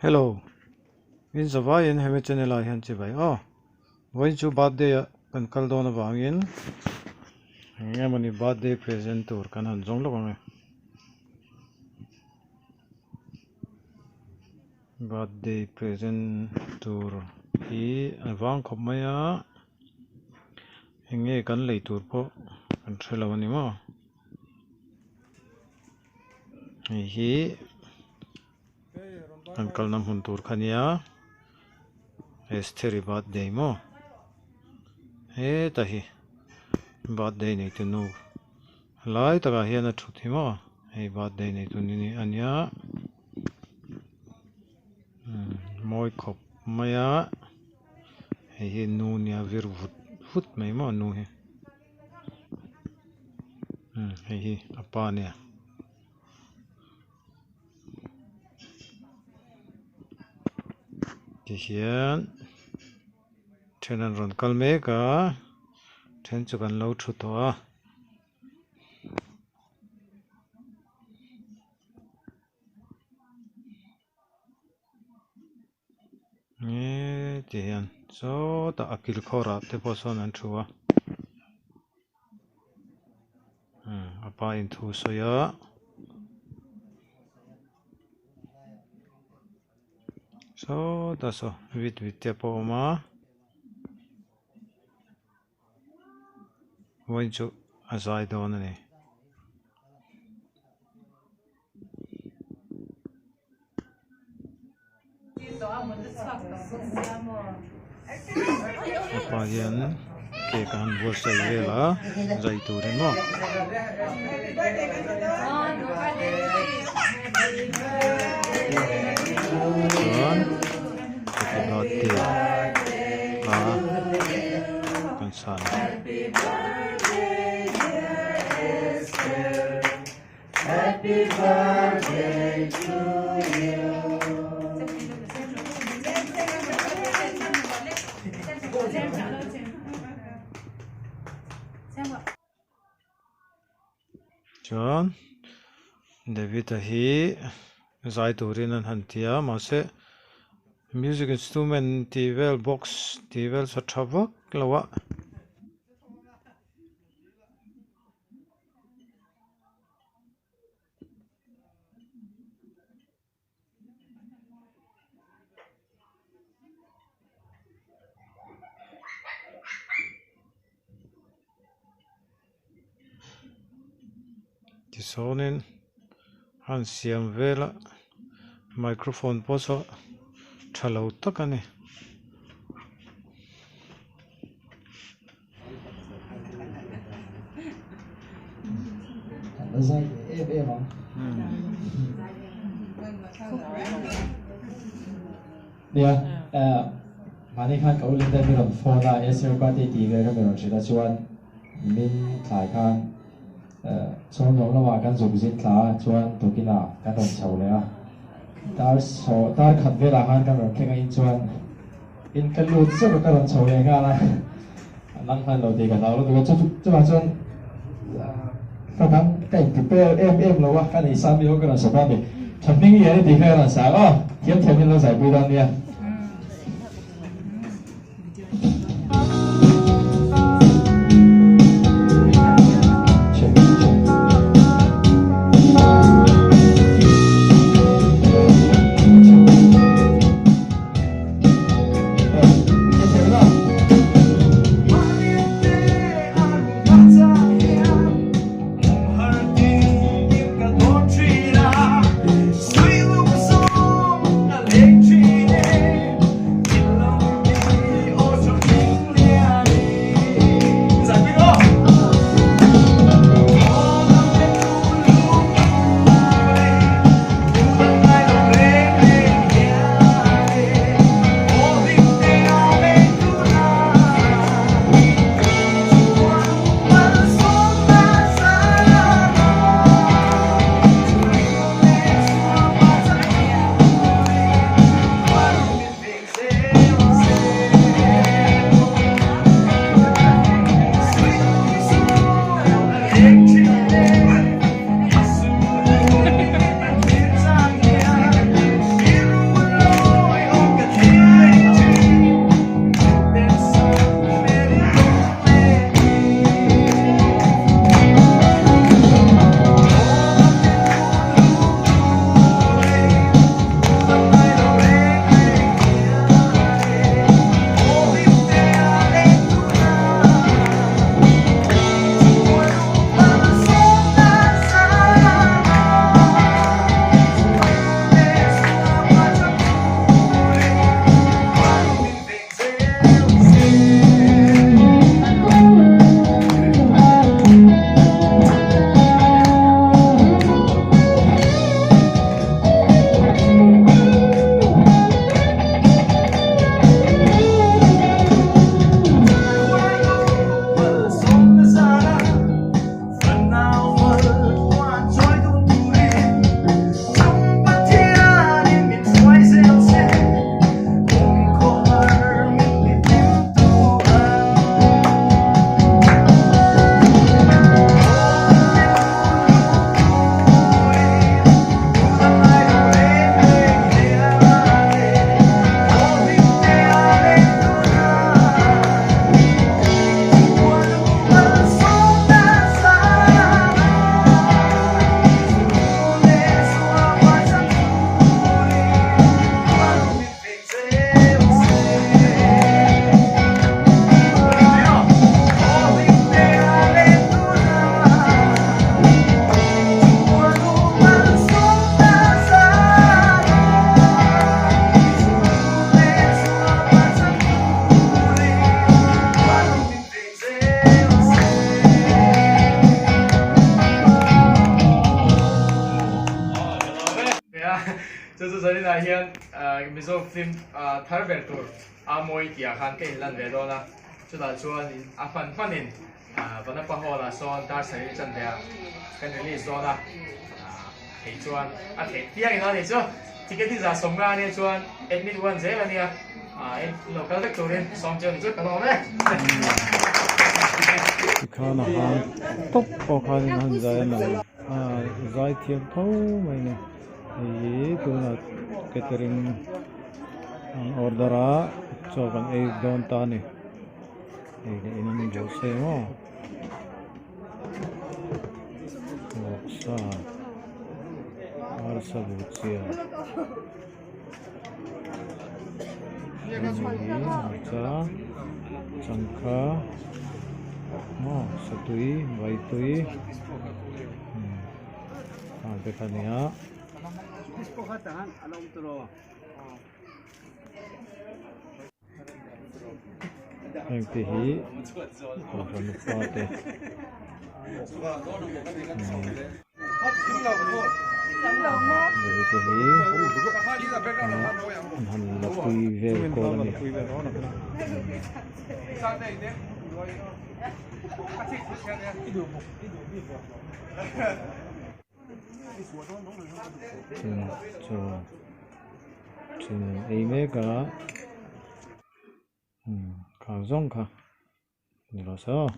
Hello, in zavaiin hemi channel ah hian chibai aw. Vawiin chu birthday ah kan kal dawn avangin eng emawni birthday present tur kan han zawng lawk ang e. Birthday present tur hi a vang khawp mai a, eng nge kan lei tur pawh kan hre lo a ni maw. Hei hi an kalna hmun tur kha nia Estheri birthday maw heta hi birthday nei tu nu lai takah hian a thut hi maw hei birthday nei tu ni a nia mawi khawp mai a hei hi nu nia vir vut vut mai maw nu hi. Hei hi a pa nia tihian then an rawn kal mek a then chu kan lo thu tawh a. Eee ti hian sawtah a kil khawrah te pawh sawn an thu a umm a pa in thu sawi a sawtah saw vit vit te pawh a awm a vawiin chu a zai dawn a ni. Hepa hian cake a han buatsaih vel a zai turin maw. Chuan happy birthday a kan sa a ni. Chuan David-a hi zai turin an han ti a mahse music instrument tih vel box tih vel sa tha vak lo a. Tisawnin an siam vel a microphone pawh saw tha lo tak a ni. Nia, mahni khan ka ulin te mi rawn phone a, Esther birthday tih vel kha mi rawn hrilh a chuan min thlai khan chhawmnuam lamah kan zuk zin thla a chuan tukinah kan rawn chho leh a, dar saw dar khat velah khan kan rawn thleng a in chuan In ka lut zeuh a ka rawn chho leh nghal a, a nang hman lo tih ka hlau lutuk a, chu chuvang chuan ka dang ka in prepare em em lo a, ka nei sa mi ho ka rawn sa dawn a ni, tha hming lian i tih kha ka rawn sa ang aw, thiam thiam in lo zaipui dawn nia. Chu chu zaninah hian Mizo film thar ber tur a mawi tihah khan ka inlan ve dawn a, chutah chuan a hman hmanin Vanapa Hall ah sawn dar sarih chan ve ah kan release dawn a, theih chuan a theih piangin a nih chu. Ticket hi 150 ania chuan admit one zel ania, lo kal vek turin sawm cheu ni chu ka lawm e. Tikhan a han tawp pawh khanin a han zai a ni a, zai thiam tho mai ni. Hei hi tunah catering an order a chaw kan ei dawn ta a ni hei leh in an buh se maw vawksa arsa buh chiah hei hi hmarcha changkha maw satui vaitui. Ah te kha nia. Heng te hi kohhran upa te te hi an han la pui vel kual a ni. Chaw thin an ei mek a umm khang zawng kha ni rawh se aw.